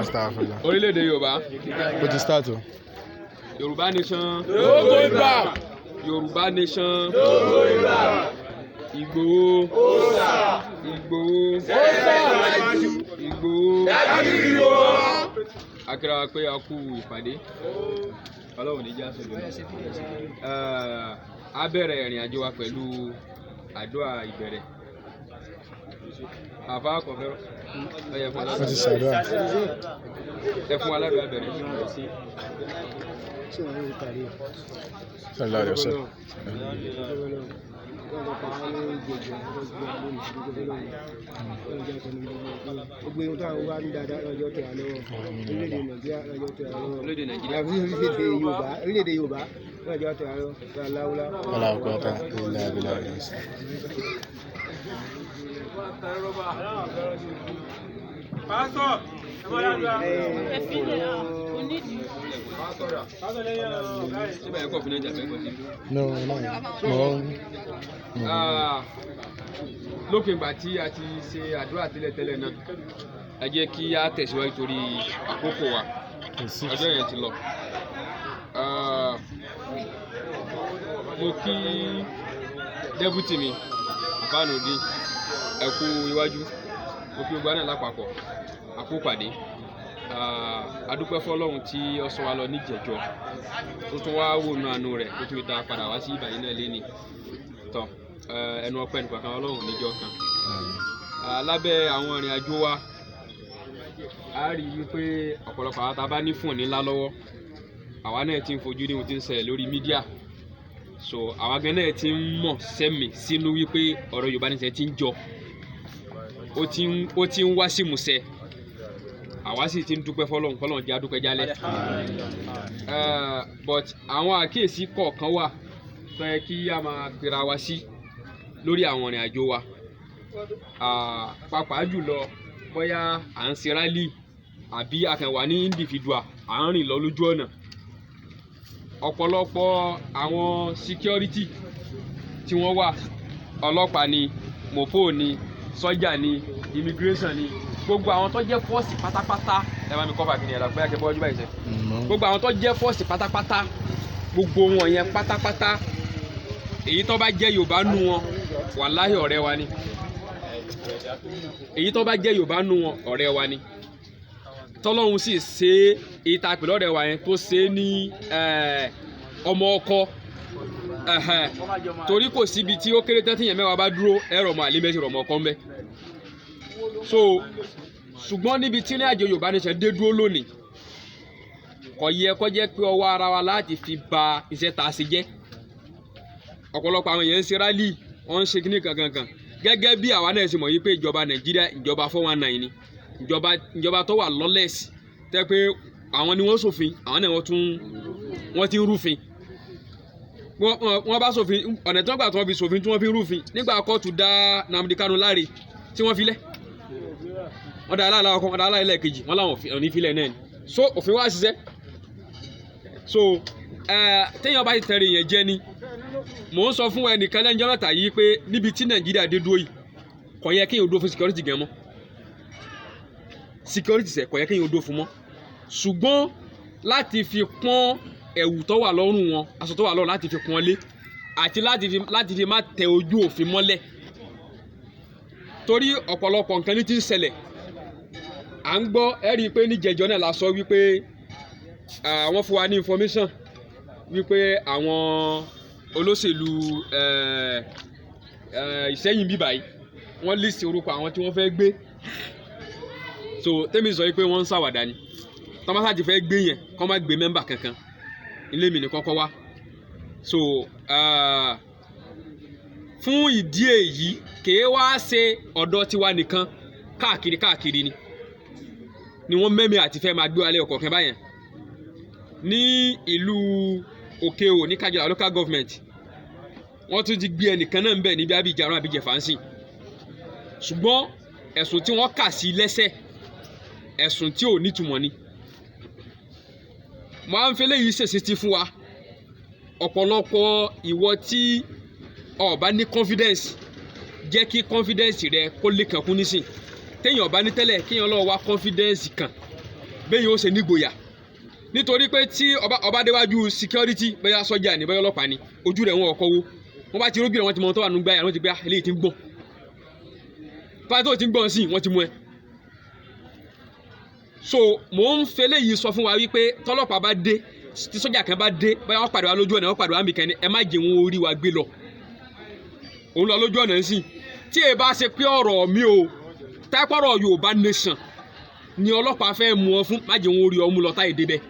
Astagfirullah. Orílẹ̀-èdè Yorùbá. Ó ti start o. Yorùbá nation. No going back. Yorùbá nation. No going back. Ìgbòho. Òòṣà. Ìgbòho. Òòṣà. Ìgbòho. Dájú Ìgbòho. Akíra wa pé a kú ìpàdé. Ọlọ́run ní já sọ̀rọ̀. A bẹ̀rẹ̀ ìrìn àjò wa pẹ̀lú àdúrà ìbẹ̀rẹ̀. Àfa kọ̀fẹ́ ọyẹ fún Ó ti aládùn. ṣàdúrà. Ẹ fún aládùn ìbẹ̀rẹ̀. Sallallahu alaihi wasallam. Gbogbo ohun tó àwọn wá ní dáadáa lọ́jọ́ tẹ̀ wá lọ́wọ́, orílẹ̀-èdè Nàìjíríà lọ́jọ́ tẹ̀ wá lọ́wọ́, Orílẹ̀-èdè Nàìjíríà. Orílẹ̀-èdè Yorùbá, orílẹ̀-èdè Yorùbá lọ́jọ́ tẹ̀ wá lọ́wọ́ láwùlá. Wala quwwata illa billah. Síbẹ̀ ẹ̀kọ́ fún ẹja fẹ́ kọ́ sí. No, no. Mo Ah, lópin ìgbà tí a ti ṣe àdúrà tẹ́lẹ̀tẹ́lẹ̀ náà, ẹ jẹ́ kí a tẹ̀síwájú torí àkókò wa, ọjọ́ yẹn ti lọ. Ah, mo kí dẹ́bùtì mi àbánòdì, ẹ kú iwájú, mo kí gbogbo àná lápapọ̀ àkópàdé. A dúpẹ́ fọ́lọ́run tí ó sọ wa lọ níjẹ̀jọ́, tó tún wá wò nù àánú rẹ̀ tó tún dá padà wá sí ìbàyín náà léni tọ ẹnu ọpẹ́ nìkan kan Ọlọ́run níjọ́ kan. Lábẹ́ àwọn ìrìn àjò wa, a rí i wípé ọ̀pọ̀lọpọ̀ àwọn tá a bá ní fóònù ńlá lọ́wọ́, àwa náà ti ń fojú ní ohun tí ń ṣẹlẹ̀ lórí mídíà. So àwa gan náà ti ń mọ̀ sẹ́mi sínú wípé ọ̀rọ̀ Yorùbá nìṣẹ́ ti ń jọ, ó ti ń wá sí ìmúṣẹ. Àwa sì ti ń dúpẹ́ fọ́lọ́run, kọ́lọ́run jẹ́ adúpẹ́ jálẹ̀. But àwọn àkíyèsí kọ̀ọ̀kan wà tó yẹ kí a máa pera wa sí lórí àwọn ìrìn àjò wa. Pàápàá jùlọ bóyá à ń ṣe rally àbí a kàn wà ní individual, à ń rìn lọ lójú ọ̀nà. Ọ̀pọ̀lọpọ̀ àwọn security tí wọ́n wà, ọlọ́pàá ni, mọ̀pó ni, sọ́jà ni, immigration ni, gbogbo àwọn tó jẹ́ fọ́ọ̀sì pátápátá, ẹ bá mi kọ́ fàkìnì ẹ̀rọ bóyá kẹ́ bọ́ ọjọ́ báyìí sẹ́. Gbogbo àwọn tó jẹ́ fọ́ọ̀sì pátápátá, gbogbo wọn yẹn pátápátá, èyí tó bá jẹ́ Yorùbá nù wọn, wàláhì ọ̀rẹ́ wa ni. Èyí tó bá jẹ́ Yorùbá nù wọn, ọ̀rẹ́ wa ni. Tọ́lọ́hun sì ṣe é, èyí tá a pè lọ́rẹ́ wa yẹn tó ṣe é ní ọmọ ọkọ. Torí kò síbi tí ó kéré tán tí yẹn mẹ́wàá bá dúró, ẹ̀rọ ọmọ àlè mẹ́sì rọ̀mọ́ ọkọ ń bẹ. So ṣùgbọ́n níbi tí ní àjò Yorùbá nation dé dúró lónìí, kò yẹ kó jẹ́ pé ọwọ́ ara wa láti fi ba iṣẹ́ tá a ṣe jẹ́. Ọ̀pọ̀lọpọ̀ àwọn èèyàn ń ṣe rally, wọ́n ń ṣe kíní kankankan. Gẹ́gẹ́ bí àwa náà ṣe mọ̀ yí pé ìjọba Nàìjíríà ìjọba 419 ni, ìjọba tó wà lawless, tẹ́ pé àwọn ni wọ́n ṣòfin, àwọn náà wọ́n ti ń rúfin. Wọ́n bá ṣòfin, ọ̀nà tí wọ́n gbà tí wọ́n fi ṣòfin tí wọ́n fi ń rúfin. Nígbà kóòtù dá Nnamdi Kanu láre tí wọ́n fi lẹ̀, wọ́n dá aláàlá ọkọ, wọ́n dá aláàlá ẹlẹ́ẹ̀kejì, wọ́n láwọn òní filẹ̀ náà ni. So òfin wá ṣiṣẹ́. So téèyàn bá ti tẹ̀rẹ̀ yẹn jẹ́ ni, mò ń sọ fún ẹnìkan lẹ́njọ́ mẹ́ta yìí pé níbi tí Nàìjíríà dé dúró yìí, kò yẹ kéèyàn dúró fún security gan mọ́. Security sẹ̀ kò yẹ kéèyàn dúró fún mọ́. Ṣùgbọ́n láti fi pọ́n ẹ̀wù tó wà lọ́rùn wọn, aṣọ tó wà lọ́rùn láti fi pọ́n lé, àti láti fi má tẹ ojú òfin mọ́lẹ̀. Torí ọ̀pọ̀lọpọ̀ nǹkan ní ti ń ṣẹlẹ̀. À ń gbọ́, ẹ rí i pé níjẹ̀jọ́ náà la sọ wípé wọ́n fún wa ní information wípé àwọn olóṣèlú Ìṣẹ́yìn bíbá yìí, wọ́n list orúkọ àwọn tí wọ́n fẹ́ gbé. So tẹ́mi sọ wípé wọ́n ń ṣàwàdà ni. Tọ́másá ti fẹ́ gbé yẹn, kọ́ má gbé mẹ́mbà kankan. Ilé mi ní kọ́kọ́ wá. So fún ìdí èyí, kèé wá ṣe ọ̀dọ̀ tiwa nìkan, káàkiri káàkiri ni wọ́n mẹ́mí àti fẹ́ máa gbé wa lé ọ̀kọ̀ọ̀kan báyẹn. Ní ìlú Òkè-Ò ní Kájọlà local government, wọ́n tún ti gbé ẹnìkan náà ń bẹ̀ níbi Abidjan Abidjan fansi. Ṣùgbọ́n ẹ̀sùn tí wọ́n kà sí lẹ́sẹ̀, ẹ̀sùn tí ò nítumọ̀ ni. Mo á ń fi eléyìí ṣèṣe ti fún wa. Ọ̀pọ̀lọpọ̀ ìwọ tí o bá ní confidence, jẹ́ kí confidence rẹ kó lè kankún nísìn. Téèyàn bá ní tẹ́lẹ̀, kéèyàn lọ wá confidence kan béèyàn ó ṣe nígboyà, nítorí pé tí ọba déwájú security, bóyá sọ́jà ni, bóyá ọlọ́pàá ni, ojú rẹ̀ wọn ọkọ̀ wo wọ́n bá ti rójú rẹ̀, wọ́n ti mọ ohun tó wà nínú gbáyà, wọ́n ti gbé eléyìí ti ń gbọ̀n pátó ti ń gbọ̀n sí, wọ́n ti mú ẹ. So mò ń fẹlẹ́ yìí sọ fún wa wípé tọ́lọ́pàá bá dé, tí sọ́jà kan bá dé, bóyá wọ́n pàdé wa lójú ọ̀nà, wọ́n pàdé wa níbìkan ni, ẹ má jẹ́ wọn orí wa gbé lọ. Òun lọ lójú ọ̀nà ńsìn, tí ẹ bá ṣe pé ọ̀rọ̀ mi o, tápọ̀rọ̀ Yorùbá Nation ni ọlọ́pàá fẹ́ mú ọ fún, má jẹ́ wọn orí ọmú lọ táyé débẹ̀.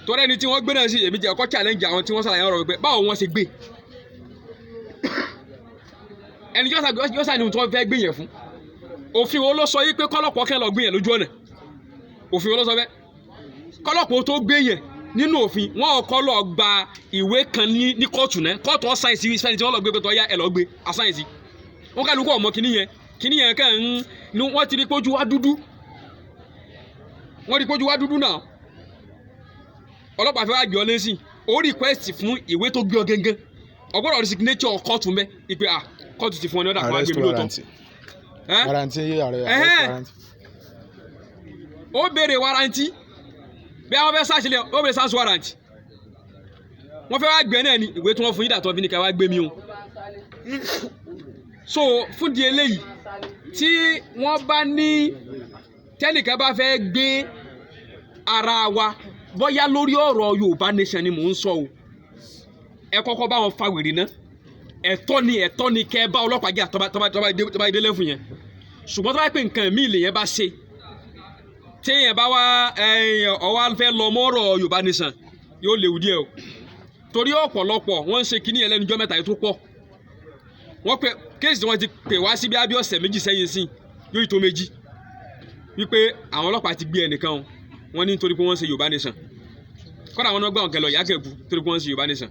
Torí ẹni tí wọ́n gbé náà sí, èmi jẹ́ ọkọ́ challenge àwọn tí wọ́n ṣàlàyé ọ̀rọ̀ wípé báwo wọ́n ṣe gbé ẹni yóò ṣàní ohun tí wọ́n fẹ́ gbé yẹn fún. Òfin wo ló sọ yí pé kọ́lọ́pọ̀ kẹ́ lọ gbé yẹn lójú ọ̀nà? Òfin wo ló sọ bẹ́ẹ̀? Kọ́lọ́pọ̀ tó gbé yẹn nínú òfin, wọn kọ́ lọ gba ìwé kan ní kóòtù náà, kóòtù ọ̀sán ìsí fẹ́ni tí wọ́n lọ gbé pé tọ́ ya ẹ̀ lọ gbé asán ìsí. Wọ́n kálukú ọmọ kìíní yẹn, kìíní yẹn kẹ́ ń ní wọ́n ti rí pójú wá dúdú, wọ́n rí pójú wá dúdú náà. Ọlọ́pàá fẹ́ wá gbé ọ lẹ́sìn, ó request fún ìwé tó gbé ọ gẹ́gẹ́, ọgbọ́dọ̀ rí signature kóòtù mbẹ́ ìpè à kóòtù ti fún ọ ní ọ̀dà kan wá gbé mi lóòótọ́. Warrant arrest warrant. Ó béèrè warranty bí àwọn fẹ́ sàṣìlẹ̀, ó béèrè sars warrant. Wọ́n fẹ́ wá gbé náà ni ìwé tí wọ́n fún yín dàtọ́ fi ní ká wá gbé mi o. So fún di eléyìí, tí wọ́n bá ní tẹ́nìkan bá fẹ́ gbé ara wa, bóyá lórí ọ̀rọ̀ Yorùbá Nation ni mò ń sọ o, ẹ kọ́kọ́ bá wọn fa wèrè náà. Ẹ̀tọ́ ni, ẹ̀tọ́ ni kẹ́ ẹ bá ọlọ́pàá jà tọ́ba délé fún yẹn. Ṣùgbọ́n tó bá pè nǹkan míì lèyẹn bá ṣe, téèyàn bá wá ọwá fẹ́ lọ mọ́rọ̀ Yorùbá Nation, yóò léwu díẹ̀ o. Torí ọ̀pọ̀lọpọ̀ wọ́n ń ṣe kíní yẹn lẹ́nu jọ́ mẹ́ta yìí tó pọ̀. Wọ́n pe kéèsì tí wọ́n ti pè wá sí bí abí ọ̀sẹ̀ méjì sẹ́yìn sí yóò tó méjì, wípé àwọn ọlọ́pàá ti gbé ẹnìkan o, wọ́n ní nítorí pé wọ́n ń ṣe Yorùbá Nation. Kọ́dà wọn náà gbà wọn kẹlọ ìyá kẹ̀kú torí pé wọ́n ń ṣe Yorùbá Nation.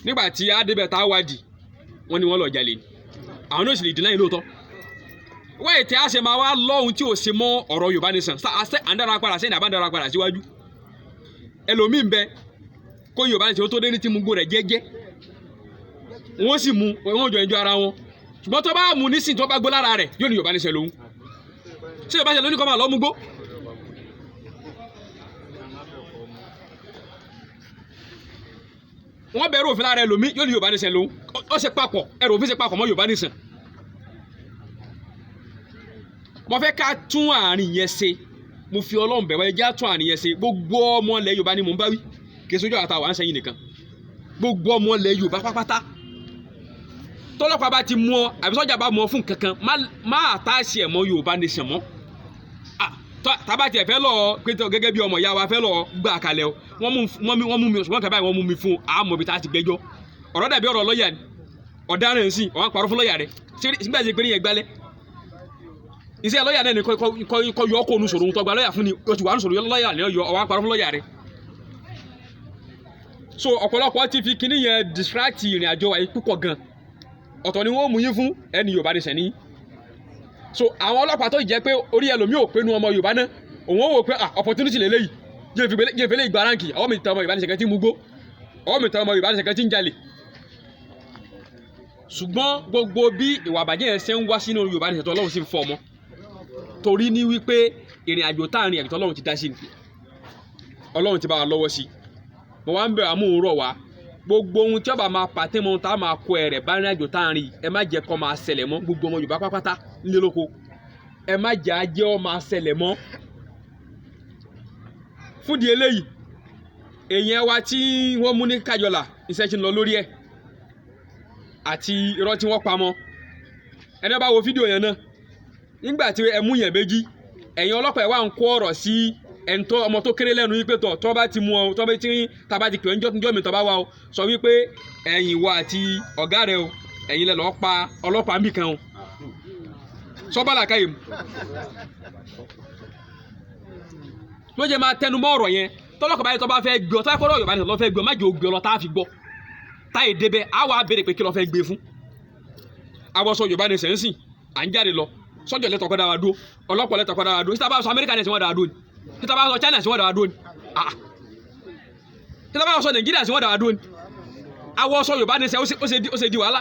Nígbà tí adébẹ̀ tá a wádìí, wọ́n ní wọ́n lọ jalè ni, àwọn náà sì lè deny lóòótọ́. Wọ́n ètè á ṣe máa wá lọ́hùn tí ò ṣe mọ́ ọ̀rọ̀ Yorùbá Nation àṣẹ à ń dára padà sẹ́yìn àbá ń dára padà síwájú. Ẹlòmíì ń bẹ kó Yorùbá Nation tó dé ní tí mu gbó rẹ̀ jẹ́jẹ́, wọ́n sì mu wọ́n jọ ẹjọ́ ara wọn. Ṣùgbọ́n tó bá mu nísìn tó bá gbó lára rẹ̀, yóò ní Yorùbá Nation lòun. Ṣé Yorùbá Nation ló ní kó máa lọ́ mu gbó? Wọ́n bẹ̀rù òfin lára ẹlòmíì, yóò ní Yorùbá Nation lòun. Ó ṣe papọ̀, ẹrù òfin ṣe papọ̀ mọ́ Yorùbá Nation. Mo fẹ́ ká tún àárín yẹn ṣe, mo fi Ọlọ́run bẹ̀ wá, ẹ jẹ́ á tún àárín yẹn ṣe. Gbogbo ọmọ ilẹ̀ Yorùbá ni mò ń bá wí, kì í ṣojú àtàwọn à ń sẹ́yìn nìkan. Gbogbo ọmọ ilẹ̀ Yorùbá pátápátá, tọ́lọ́pàá bá ti mú ọ àbí sọ́jà bá mú ọ fún kankan, má àtàṣe ẹ̀ mọ́ Yorùbá Nation mọ́. Tábà tiẹ̀ fẹ́ lọ pété gẹ́gẹ́ bí ọmọ ìyá wa fẹ́ lọ gbà kalẹ̀ o, wọ́n mú mi ṣùgbọ́n kàbáyé wọ́n mú mi fún àmọ́ ibi tá a ti gbẹ́jọ́. Ọ̀rọ̀ dàbí ọ̀rọ̀ lọ́ọ̀yà ni, ọ̀daràn ń sìn ọ̀wọ́n parọ́ fún lọ́ọ̀yà rẹ̀ sígbà tí pé gbálẹ̀ iṣẹ́ lọ́ọ̀yà náà ni kọ́ yọ ọkọ̀ onú sòrò ohun tó gba lọ́ọ̀yà fún ni o ti wà ní sòrò lọ́ọ̀yà ni ọ̀yọ́ ọ̀wọ́n parọ́ fún lọ́ọ̀yà rẹ̀. So ọ̀pọ̀lọpọ̀ ti fi kinní yẹn distract ìrìn àjò wa yìí púpọ̀ gan. Ọ̀tọ̀ ni wọ́n mú yín fún ẹni Yorùbá Nation ní. So àwọn ọlọ́pàá tó jẹ́ pé orí ẹlòmíì ò pé nu ọmọ Yorùbá náà, òun ó wò pé ah opportunity lélẹ́yìí, jẹ́ ìfẹ́lẹ́ ìgbà ránkì, ọwọ́ mi ta ọmọ Yorùbá Nation kan tí ń mugbó, ọwọ́ mi ta ọmọ Yorùbá Nation kan tí ń jalè. Ṣùgbọ́n gbogbo bí ìwà àbàjẹ́ yẹn ṣe ń wá sínú Yorùbá Nation tó Ọlọ́run sì ń fọ́ ọmọ, torí ní wípé ìrìn àjò táàrin àjò tó Ọlọ́run ti dá sí ni, Ọlọ́run ti bá wa lọ́wọ́ sí. Mo wá ń bẹ̀rẹ̀ amóhùnrọ̀ wá, gbogbo ohun tí ó bá máa pàtẹ́ mọ́ ohun tá a máa kó ẹrẹ̀ bá rìn àjò táàrin, ẹ má jẹ́ kó máa ṣẹlẹ̀ mọ́. Gbogbo ọmọ Yorùbá pátápátá nílé lóko, ẹ má jẹ́ ajé ó máa ṣẹlẹ̀ mọ́. Fúndì eléyìí, èèyàn wa tí wọ́n mú ní Kájọlà, iṣẹ́ ti ń lọ lórí ẹ̀ àti irọ́ tí wọ́n pa mọ́. Ẹni bá wo fídíò yẹn náà, nígbà tí ẹ mú yẹn méjì, ẹ̀yin ọlọ́pàá ẹ̀ wá ń kó ọ̀rọ̀ sí ẹni tó ọmọ tó kéré lẹ́nu wípé tọ̀ tọ́ bá ti mú ọ, tọ́ bá ti tá bá ti pè ọ́ níjọ́ mi tọ́ bá wá o, sọ wípé ẹ̀yin wa àti ọ̀gá rẹ o, ẹ̀yin lẹ lọ́ọ́ pa ọlọ́pàá níbì kan o. Sọ́bà làkàyè mu ló jẹ́ máa tẹnu mọ́ ọ̀rọ̀ yẹn. Tọ́lọ́kọ̀ báyìí tọ́ bá fẹ́ gbé ọ, tọ́ bá kọ́ Yorùbá Nation lọ́ fẹ́ gbé ọ, má jẹ́ o gbé ọ lọ tá a fi gbọ́ táyé débẹ̀ á wàá béèrè pé kí lọ́ fẹ́ gbé fún. Àwọ̀sọ Yorùbá Nation ń sìn, à ń jáde lọ, sọ́jọ́ lẹ́tọ̀ kọ́ dá wa dúró, ọlọ́pàá lẹ́tọ̀ kọ́ dá wa dúró, síta bá sọ Amẹ́ríkà ní ẹ̀sìn wọn dá wa dúró ni, síta bá sọ China sí wọn dá wa dúró ni, síta bá sọ Nàìjíríà sí wọn dá wa dúró ni. Àwọ̀sọ Yorùbá Nation ó ṣe di wàhálà.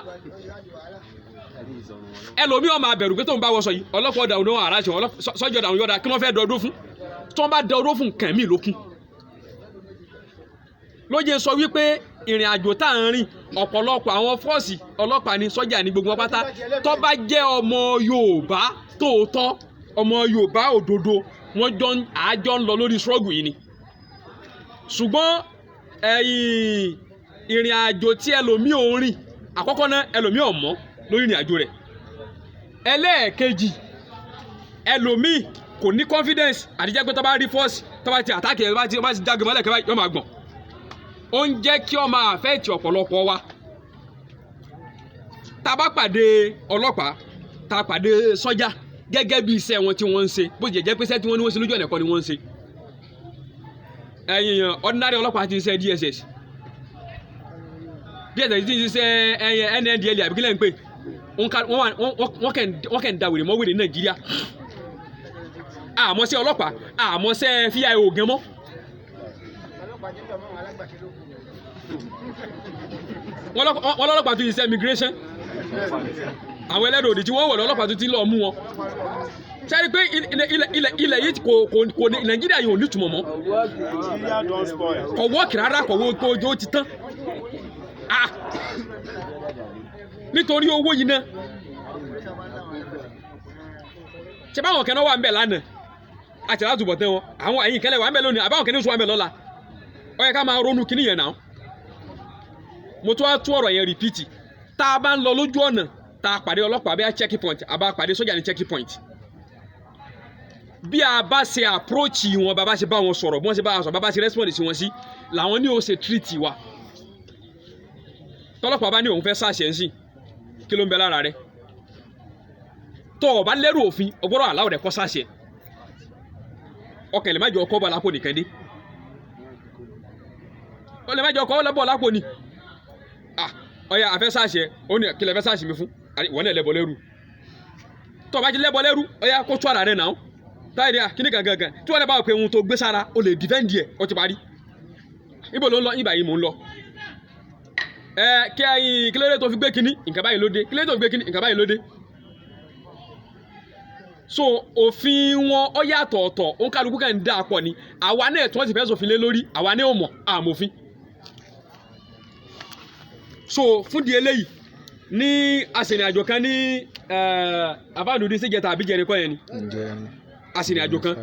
Ẹlòmíì ó máa bẹ̀rù pé tóun bá wọṣọ yìí ọlọ́pàá ọ̀dà òun àràṣọ sọ́jọ́ ọ̀dà òun yọ̀dà kí wọ́n fẹ́ dọdún fún tí wọ́n bá dọdún fún nǹkan míì lókun. Ló jẹ́ sọ wípé ìrìn àjò tá à ń rìn ọ̀pọ̀lọpọ̀ àwọn fọ́ọ̀sì ọlọ́pàá ní sọ́jà ní gbogbo wọn pátá tó bá jẹ́ ọmọ Yorùbá tòótọ́, ọmọ Yorùbá òdodo, wọ́n jọ ń àjọ ń lọ lórí struggle yìí ni. Ṣùgbọ́n ẹ̀yìn ìrìn àjò tí ẹlòmíì ò ń rìn, àkọ́kọ́ náà ẹlòmíì ò mọ̀ lórí ìrìn àjò rẹ̀. Ẹlẹ́ẹ̀kejì, ẹlòmíì kò ní confidence àti jẹ́ pé tó bá rí force, tó bá ti attack ẹ̀, tó bá ti jágbe mọ́lẹ̀ kẹ́ báyìí, yóò máa gbọ̀n. Ó ń jẹ́ kí ó máa affect ọ̀pọ̀lọpọ̀ wa. Tá a bá pàdé ọlọ́pàá, tá a pàdé sọ́jà, gẹ́gẹ́ bí iṣẹ́ wọn tí wọ́n ń ṣe, bó ti jẹ́ pé iṣẹ́ tí wọ́n ní wọ́n ṣe lójú ọ̀nà ẹ̀kọ́ ni wọ́n ń ṣe. Ẹ̀yin èèyàn, ordinary ọlọ́pàá ti ń ṣe DSS. DSS ti ń ṣe ẹ̀yẹ NNDLEA àbí kílẹ̀ ń pè. Wọ́n kàn ń da wèrè mọ́ wèrè ní Nàìjíríà. Àmọ́ sí ọlọ́pàá, àmọ́ sí FIO gan mọ́. Wọ́n lọ́lọ́pàá tó ti ṣe immigration. Àwọn ẹlẹ́dọ̀ òdì tí wọ́n wọ̀ lọ́lọ́pàá tó ti lọ mú wọn. Ṣé rí pé ilẹ̀ yìí kò ní Nàìjíríà yìí ò ní ìtumọ̀ mọ́. Kò wọ́ọ̀kì rárá, kò wọ́ ojú ó ti tán. Nítorí owó yìí náà. Ṣé báwọn kan náà wà ń bẹ̀ lánàá? Àti látúbọ̀ tán wọn. Àwọn ẹ̀yìn kẹlẹ̀ wà ń bẹ̀ lónìí, àbáwọn kẹ́ni oṣù wà ń bẹ̀ lọ́la. Ó yẹ ká máa ronú kíní yẹn náà. Mo tún wá tún ọ̀rọ̀ yẹn rìpíìtì. Tá a bá ń lọ lójú ọ̀nà, tá a pàdé ọlọ́pàá bí a checking point, a bá pàdé sójà ní checking point. Bí a bá ṣe approach wọn, bá a bá ṣe bá wọn sọ̀rọ̀, bí wọ́n ṣe bá a sọ̀rọ̀, bá a bá ṣe respond sí wọn sí, làwọn ní ó ṣe treat wa. Tọ́lọ́pàá bá ní òun fẹ́ ṣàṣẹ ń sìn, kí ló ń bẹ lára rẹ? Tọ́ ọ bá lẹ́rù òfin, o gbọ́dọ̀ aláwọ̀ rẹ̀ kọ́ ṣàṣẹ. Ọkàn lè má jọ ọkọ́ bọ̀ lápò nìkan dé. Ó lè má jọ ọkọ́ bọ̀ lápò ni. Ọ̀ya àfẹ́ ṣàṣẹ, ó ní kí lẹ fẹ́ ṣàṣẹ mi fún? Ìwọ náà lẹ́bọ lẹ́rù. Tọ́ ọ bá ti lẹ́bọ lẹ́rù, ọ̀ya kó tú ara rẹ̀ náà. Táyà ní kíní gangan tí wọ́n lè bá wọ pé ohun tó gbé sára, o lè defend ẹ̀, ó ti parí. Ibo ló ń lọ? Ibà yìí mò ń lọ. Kí ẹyin kí ló dé tó fi gbé kíní? Nǹkan báyìí ló dé. Kí ló dé tó fi gbé kíní? Nǹkan báyìí ló dé. So òfin wọn ó yàtọ̀ ọ̀tọ̀, òun kálukú kàn ń dá a pọ̀ ni. Àwa náà tí wọ́n sì fẹ́ sòfin lé lórí, àwa náà ò mọ̀, àmòfin. So fún di eléyìí, ní aṣèrìnàjò kan ní àbádùn síjẹta àbí jẹrin kọ́ yẹn ni. Aṣèrìnàjò kan,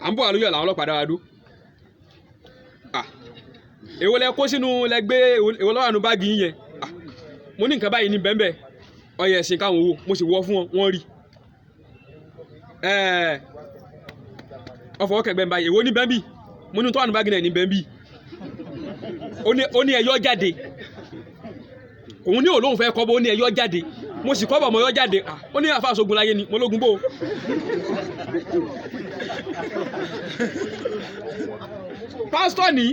à ń bọ̀ àlóyè làwọn ọlọ́pàá dára dó. Èwo lẹ kó sínú lẹ gbé, èwo lọ́wọ́ àánú báàgì yín yẹn? Mo ní nǹkan báyìí ní bẹ́ẹ̀ bẹ́ẹ̀, ọyẹ ẹ̀sìn káwọn owó, mo sì wọ́ fún wọn, wọ́n rí. Ọfọ̀ kẹgbẹ́ ń báyìí, èwo ní bẹ́ẹ̀ bí? Mo ní tó àánú báàgì náà ní bẹ́ẹ̀ bí. Ó ní ẹyọ jáde. Òun ní òlóhùn fẹ́ kọ́bọ̀, ó ní ẹyọ jáde. Mo sì kọ́bọ̀ mọ́ ẹyọ jáde. Ó ní àfa àṣogun láyé ni, mo lógun bò. Pásítọ̀ ní,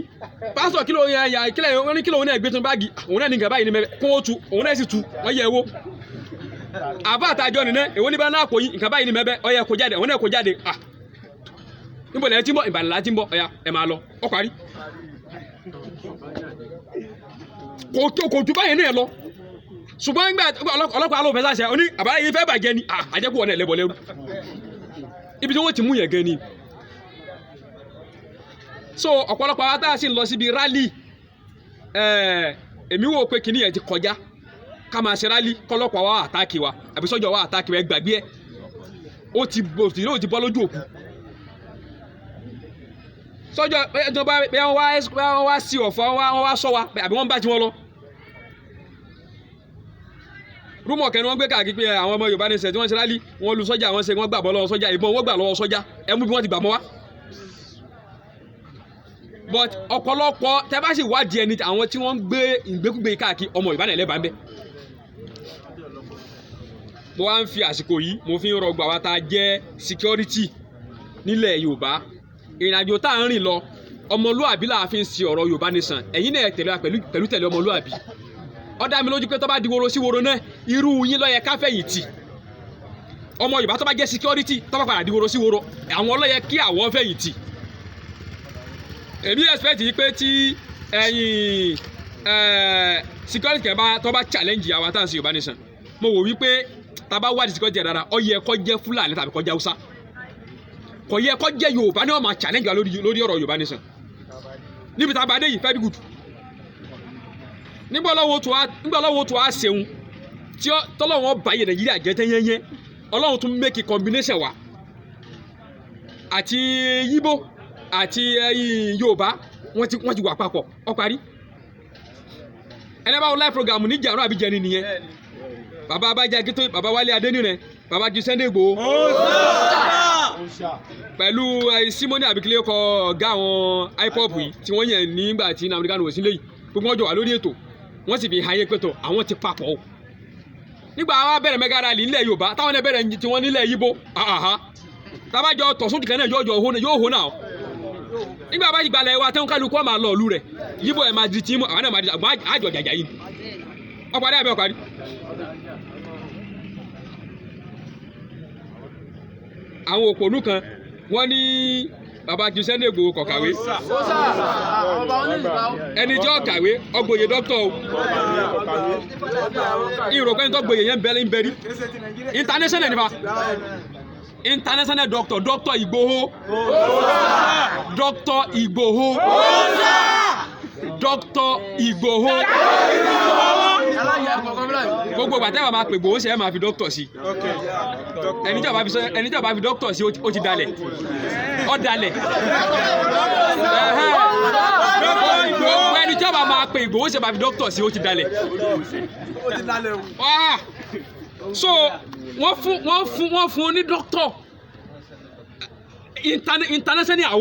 pásítọ̀ kí ló ń ya kílẹ̀ wọ́n ní kí lóun náà gbé tún báàgì, òun náà ní nǹkan báyìí ní mẹ́fẹ́ kó o tu, òun náà sì tu, wọ́n yẹ owó. Àbá àtàjọ nìyẹn, èwo ní bá náà kò yí, nǹkan báyìí ní mẹ́fẹ́, ó yẹ kó jáde, òun náà kó jáde. Níbo lẹ́yìn tí ń bọ̀, Ìbàdàn la ti ń bọ̀, ọ̀ya ẹ̀ máa lọ, ó parí. Kò ju báyìí náà lọ. Ṣùgbọ́n nígbà ọlọ́pàá ló fẹ́ sáṣẹ, ó ní àbáyé yìí fẹ́ bàjẹ́ ni, àjẹkù ọ̀nà ẹ̀lẹ́bọ̀ lẹ́rú. Ibi tí wọ́n ti mú yẹn gan ni. So ọ̀pọ̀lọpọ̀ àwọn tá a sì ń lọ síbi rally, èmi wò pé kíní yẹn ti kọjá. Ká máa ṣe rally kọ́lọ́pàá wa àtàkì wa, àbí sọ́jà wa àtàkì wa, ẹ gbàgbé ẹ̀. Ó ti bọ́ lójú òkú. Sọ́jà wọ́n wá sí ọ̀fọ̀, wọ́n wá sọ wa, àbí wọ́n bá ti wọn lọ. Rúmọ̀ kẹ́ni wọ́n gbé káàkiri pé àwọn ọmọ Yorùbá ní sẹ̀ tí wọ́n ṣe rally, wọ́n lu sọ́jà, wọ́n ṣe wọ́n gbà bọ́ lọ́wọ́ sọ́jà, ìbọn wọ́n gbà lọ́wọ́ sọ́jà, ẹ mú bí wọ́n ti gbà mọ́ wá. But ọ̀pọ̀lọpọ̀ tẹ́ bá sì wádìí ẹni àwọn tí wọ́n ń gbé ìgbékúgbé káàkiri ọmọ Yorùbá náà lẹ́bàá ń bẹ. Mo wá ń fi àsìkò yìí, mo fi ń rọgbà wa tá a jẹ́ security nílẹ̀ Yorùbá. Ìrìnàjò tá à ń rìn lọ, ọmọlúàbí là fi ń ṣe ọ̀rọ̀ Yorùbá nation. Ẹ̀yin náà tẹ̀lé wa pẹ̀lú tẹ̀lé ọmọlúàbí. Ó dá mi lójú pé tó bá di woro sí woro náà, irú yín ló yẹ ká fẹ̀yìntì. Ọmọ Yorùbá tó bá jẹ́ security tó bá padà di woro sí woro, àwọn ló yẹ kí àwọn fẹ̀yìntì. Èmi expect yìí pé tí ẹ̀yin security kẹ́ bá tó bá challenge àwa tá à ń ṣe Yorùbá nation, mo wò wípé Tá a bá wádìí security ẹ̀ dáadáa, ó yẹ kó jẹ́ Fúlàní tàbí kó jẹ́ Haúsá. Kò yẹ kó jẹ́ Yorùbá ní wọ́n máa challenge wa lórí ọ̀rọ̀ Yorùbá nation níbi tá a bá dé yìí. Very good. Nígbà ọlọ́wọ́ tó a ṣeun tí tọ́lọ́wọ́ bá yẹ Nàìjíríà jẹ́ tẹ́yẹ́yẹ́, Ọlọ́run tún make a combination wa àti Yíbò àti Yorùbá, wọ́n ti wà papọ̀. Ó parí. Ẹni bá wo live program ní jàrún àbí jẹni nìyẹn, bàbá Abájá Akíntóyè, bàbá Wálé Adéníran, bàbá ju Sunday Igboho pẹ̀lú Simoni Abikile kọ ọ̀gá àwọn IPOB yìí tí wọ́n yàn nígbà tí Nnamdi Kanu wò sí lẹ́yìn, gbogbo wọn jọ wà lórí ètò, wọ́n sì fi hàn yé pẹ̀tọ̀ àwọn ti papọ̀ o. Nígbà àwọn abẹ́rẹ́ mega rally nílẹ̀ Yorùbá, táwọn náà bẹ̀rẹ̀ tiwọn nílẹ̀ Yíbò, tábàjọ tọ̀sùn kan náà yóò jọ yóò hó náà. Nígbà bá ti gbalẹ̀ wa tẹ́wọ́n, kálukú ọ̀ máa lọ ìlú rẹ̀. Yíbò ẹ̀ máa di tí àwọn náà máa di àgbọn àjọ jàjà yìí. Ọ̀parí àbẹ́ ọ̀parí. Àwọn òpònú kan wọ́n ní bàbá ju Sunday Igboho kò kàwé. Ẹni tí ó kàwé ọgbòye dókítà o, ìrò pé ní tó gboyè yẹn bẹ́ẹ̀ ń bẹ́rí international nípa international doctor, Doctor Igboho, Doctor Igboho, Doctor Igboho. Gbogbo ìgbà tẹ́wà máa pè Igboho ṣe é máa fi doctor sí. Ẹni tí a bá fi doctor sí, ó ti dalẹ̀, ó dalẹ̀. Gbogbo ẹni tí a bá máa pè Igboho ṣe máa fi doctor sí, ó ti dalẹ̀. So wọ́n fún ní doctor international award.